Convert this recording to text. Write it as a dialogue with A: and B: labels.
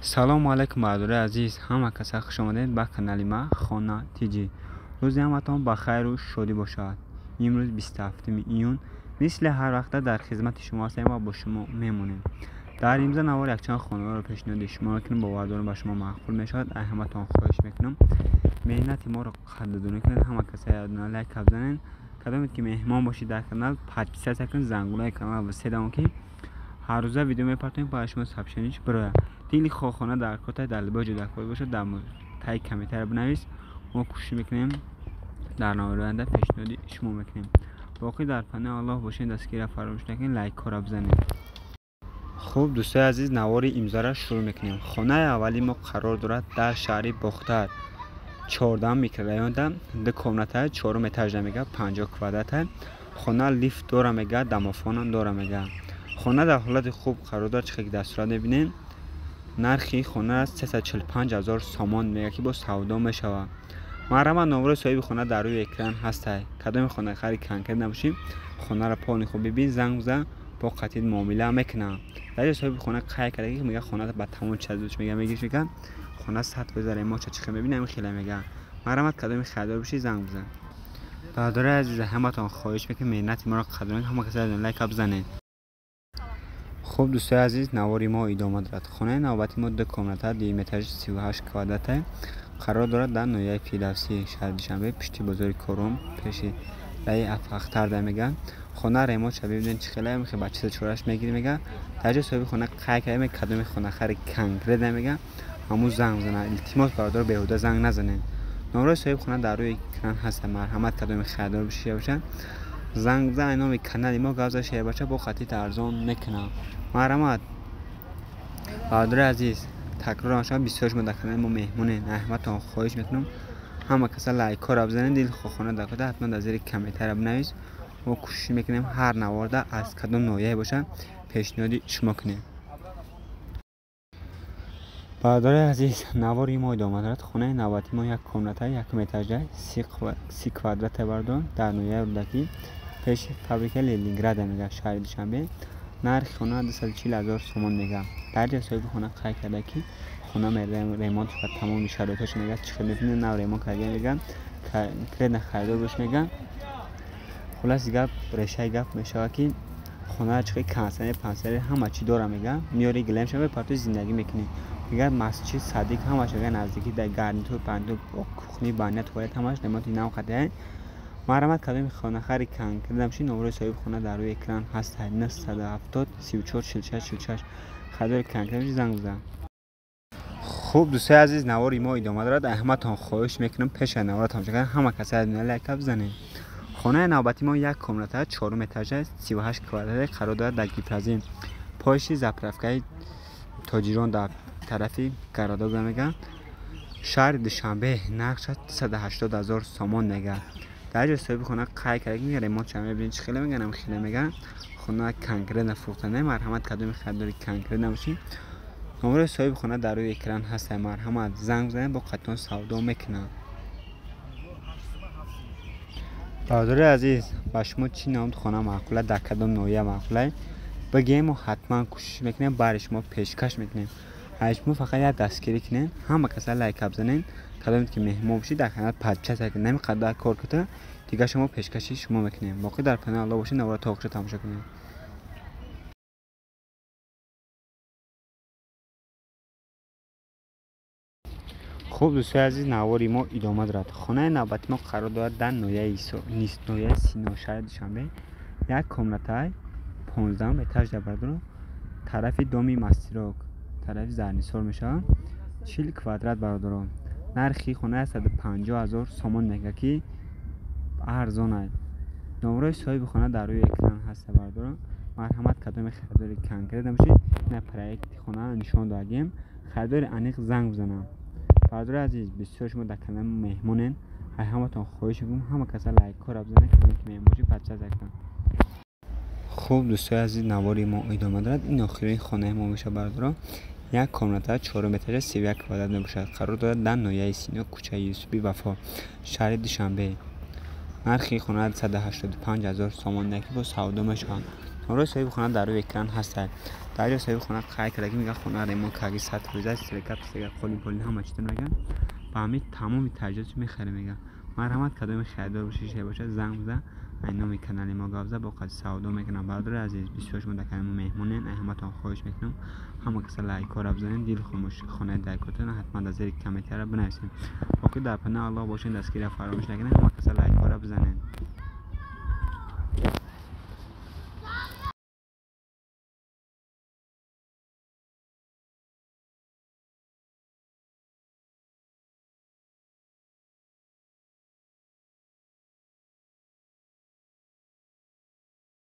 A: Салому алайкум, бародарои азиз, ҳама каса хуш омадед ба канали ма Хона Тиҷи. Рӯзи ҳаматон ба хайру шодӣ бошад. Имрӯз 27 июн, мисли ҳар вақта дар хизмати шумо ҳастем ва бо шумо мемонем. Дар имза навор якчанд хонаҳоро пешниҳоди шумо мекунем, бовар дорам ба шумо маъқул мешавад. Ай ҳаматон хоҳиш мекунам, меҳнати моро қадрдонӣ кунед, ҳама каса ядона лайк бизанед. Кадомед ки меҳмон бошед дар канал, подписаться кунед, зангулаи канал васедам ки ҳар рӯза видео мепартоем, ба шумо сообщение бирояд. Дили хона дар котай дар либои ҷо дар кор бошад, дар таи комментария бинавис. Мо кӯшиш мекунем дар навори оянда пешниҳоди шумо мекунем. Боқӣ дар паноҳи Аллоҳ бошед, дастгирия фаромӯш накунед, лайкҳоро бизанед. Хуб, дӯстои азиз, навори имзаро шурӯъ мекунем. Хонаи аввали мо қарор дорад дар шаҳри Бохтар, 14 микрорайонда, 2 комната, 4 этажда мега, 50 квадрата. Хона лифт дора мега, домофонам дора мега. Хона дар ҳолати хуб қарор дорад, чӣ ки дар сурат мебинед. Нархи хона 345 ҳазор сомон мега ки бо савдо мешавад. Марҳамат, номрои соҳиби хона дар рӯи экран ҳастай. Кадоми хонахари конкрет набошӣ, хонаро полни хуб бибин, занг бизан, бо қатъият муомила мекунам. Дар ҷои соҳиби хона қайд карда ки мега хона ба тамоми чизош мега мегириш, мега хона 100% ремонт шуд, чӣ хел мебинӣ ҳамин хела мега. Марҳамат, кадоми харидор бошӣ, занг бизан. Бародарои азиз, ҳаматон хоҳиш мекунем меҳнати моро қадр кунед, ҳама каса лайк бизанед. Хуб, дӯстои азиз, навори мо идома дорад. Хонаи навбати мо 2 комната, 2 этаж, 38 квадрата қарор дорад дар ноҳияи Фирдавсӣ, шаҳри Душанбе, пушти бозори Кором, пеши раи Афахтарда мега. Хона ремонт шуда, бибинед чӣ хела мехоҳ ба чиза чораш мегирӣ мега. Дар ҷои соҳиби хона қайд карда мега, кадоми хонахари конкрет мега, ҳамун занг бизанад. Илтимос, бародар, беҳуда занг назанед. Номрои соҳиби хона дар рӯи экран ҳаст. Марҳамат, кадоми харидор бошида бошад, занг бизан, ай номи канали мо гап зада шуда бача, бо қатъият арзон мекунам. Марҳамат, бародари азиз, такрор мешавад, бисёр шумо дар канали мо меҳмонед. Раҳматон хоҳиш мекунам, ҳама каса лайкҳоро бизанед, дили хона дар куда ҳатман дар зери комментария бинавис. Мо кӯшиш мекунем ҳар наворда аз кадом ноҳияе бошад пешниҳоди шумо кунем. Бародари азиз, навори мо идома дорад. Хонаи навбати мо як комната, якум этажа, 30 квадрата бардор, дар ноҳияи Рӯдакӣ, пеши фабрикаи Ленинграда мега, шаҳри Душанбе. Нархи хона 240 ҳазор сомон мега. Дар ҷои соҳиби хона қайд карда ки хона ремонт ва тамоми шароитҳош мега, чӣ хел мебинед, нав ремонт карда мега, конкретно харидор бош мега. Хулоси гап, решаи гап мешавад ки хона чӣ хел кондитсионер, пансионер ҳама чӣ дора мега, меёри гилем шава партои зиндагӣ мекунӣ. Мега масҷид, садик ҳамаш мега наздикӣ, дар гарнитур, пантур, кухни, баня, туалет ҳамаш ремонти нав қатъия. Марҳамат, кадоми хонахари конкрет набошӣ, номрои соҳиби хона дар рӯи экран ҳаст: 970 34 46 46. Харидори конкрет бошӣ, занг бизан. Хуб, дӯстои азиз, навори мо идома дорад. Ҳаматон хоҳиш мекунам пеш аз навора тамошо кардан ҳама каса лайк бизанед. Хонаи навбати мо як комната, 4 этажа, 38 квадрат қарор дорад дар Гипрозем, пошти заправкаи тоҷирон дар тарафи Городок мега, шаҳри Душанбе. Нархша 380 ҳазор сомон мега. Дар ҷои соҳиби хона қайд карда ки ремонт шава, мебинед чӣ хеле меган, ҳам хеле мега. Хона конкретно фурӯхтана. Марҳамат, кадоми харидори конкрет набошӣ, номрои соҳиби хона дар рӯи экран ҳаст. Марҳамат, занг бизанед, бо қатъият савдо мекунам. Бародари азиз, ба шумо чӣ намуд хона маъқула, дар кадом ноҳия маъқула, бигем, мо ҳатман кӯшиш мекунем бари шумо пешкаш мекунем. Аз шумо фақат як дастгирӣ кунед, ҳама каса лайк бизанед, кадоме ки меҳмон бошед дар канал подписаться кунед, ҳамин қадар кор кунед, дигар шумо пешкаши шумо мекунем. Боқӣ дар паноҳи Аллоҳ бошед, навора то охир тамошо кунед. Хуб, дӯстои азиз, навори мо идома дорад. Хонаи навбати мо қарор дорад дар ноҳияи Сино, шаҳри Душанбе, як комната, 15 этаж дар бародаро, тарафи доми Мастирок, тарафи Зарнисор мешавад, 40 квадрат бародаро. Нархи хона 150 ҳазор сомон мега ки арзон аст. Номрои соҳиби хона дар рӯи экран ҳаст бародаро. Марҳамат, кадоми харидори конкрет набошед, ина проекти хона нишон додагем, харидори аниқ занг бизанам. Бародари азиз, бисёр шумо дар канали мо меҳмонед. Ай ҳаматон хоҳиш мекунам ҳама каса лайкҳоро бизанед, кадоме ки меҳмон бошед, подписаться кунед. Хуб, дӯстои азиз, навори мо идома дорад. Ин охирини хонаи мо мешавад бародаро. Як комната, 4 этажа, 31 квадрат мебошад. Қарор дорад дар ноҳияи Сино, кӯчаи Юсуфи Вафо, шаҳри Душанбе. Нархи хона 185 ҳазор сомон ки бо савдо мешавад. Номрои соҳиби хона дар рӯи экран ҳастад. Дар ҷо соҳиби хона қайд карда, ки мегӯяд, хона ремонт карди, 100%, стройка, пстройка, қолин полин, ҳама чизро мегӯяд. Ба ҳамин тамоми таҷҳизотш мехарем, мегӯяд. Марҳамат, кадоми харидор бошед бошад, занг биза, ай номи канали мо гап за, бо қадри савдо мекунам. Бародари азиз, бисёр шумо дар канали мо меҳмонен. Ай ҳаматон хоҳиш мекунам, ҳама каса лайкҳоро бизанед, дилхоҳ хонаи дайкотона ҳатман дар зери комментария бинависед. Боқӣ дар паноҳи Аллоҳ бошед, дастгирия фаромӯш накунед, ҳама каса лайкҳоро бизанед.